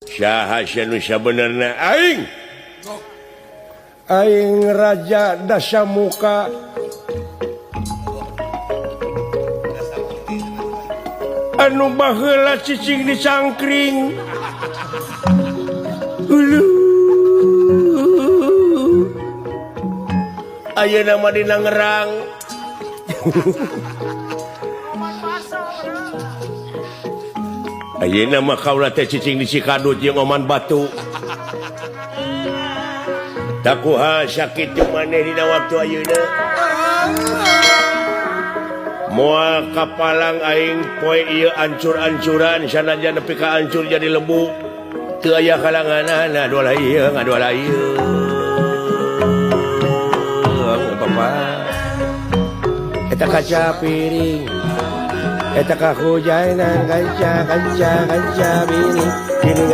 Saha sia nu sabenerna? Aing, aing Raja Dasamuka. Anu baheula cicing di cangkring. Uluh. Ayeuna mah dina ngerang. Ayeuna mah kaula teh cicing di Cikadut jeung Oman Batu. Takuha sakitu maneh dina waktu ayeuna. Moal kapalang aing poe ieu ancur-ancuran sanajan nepi ka ancur jadi lebu. Teu aya kalanganana dola ieu ngadola ieu. Papa. Eta kaca piring. Eta kahujainan kaca kaca kaca piring.